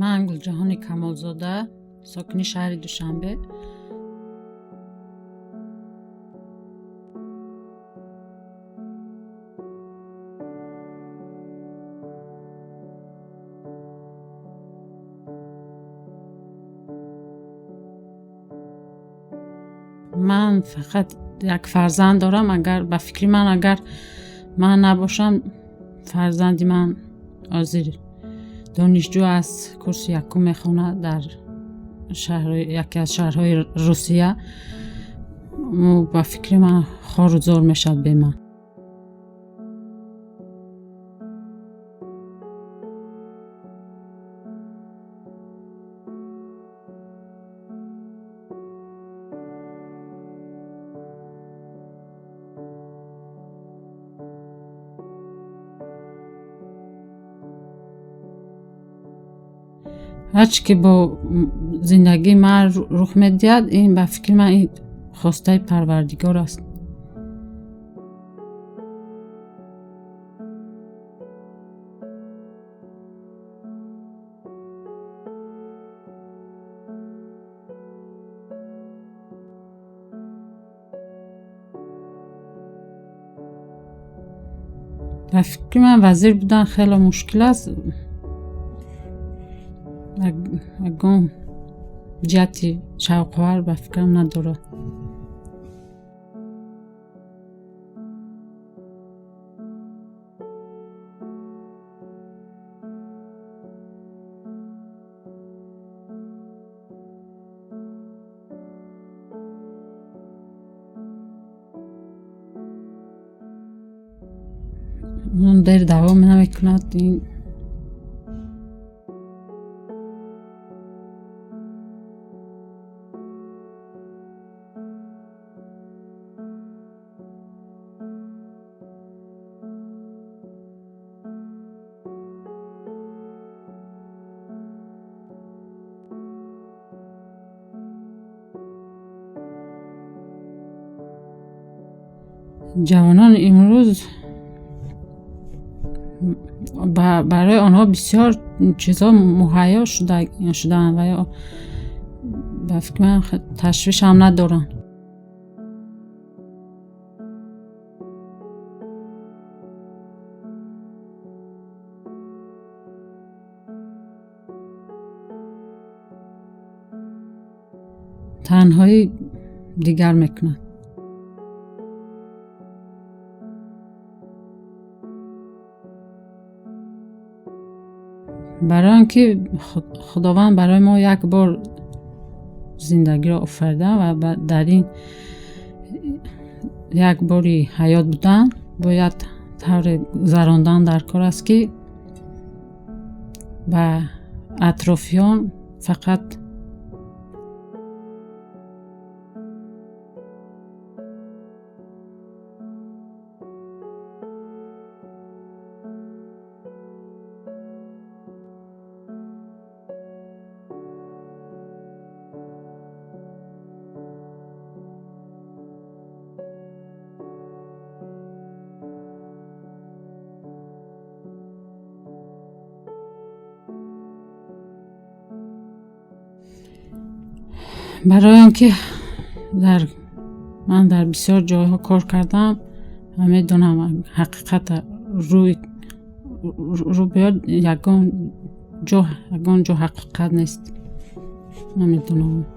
Ман Гулҷаҳони Камолзода, сокини шаҳри Душанбе. Ман фақат як фарзанд дорам. Агар ба фикри ман, агар ман набошам, фарзанди ман ҳозир донишҷӯ аст, курси якум мехонад дар яке аз шаҳрҳои Русия. Ӯ ба фикри ман хору зор мешавад бе ман. Ҳарчи ки бо зиндагии ман рух медиҳад, ин ба фикри ман ин хостаи Парвардигор аст. Ба фикри ман, вазир будан хеле мушкил аст. Ягон ҷиҳати шавқовар ба фикрам надорад. Он дер давом намекунад. Ин ҷавонони имрӯз барои онҳо бисёр чизҳо муҳайё шудаанд ва ё ба фикри ман ташвишам надоранд. Танҳоӣ дигар мекунад. Барои он ки Худованд барои мо як бор зиндагиро офарида ва дар ин як бори ҳаёт будан бояд тавре гузарондан дар кор аст, ки ба атрофиён фақат барои он ки дар ман дар бисёр ҷойҳо кор кардам ва медонам, ҳақиқата рӯй рӯ биёд, ягон ҷо ҳақиқат нест. Намедонам.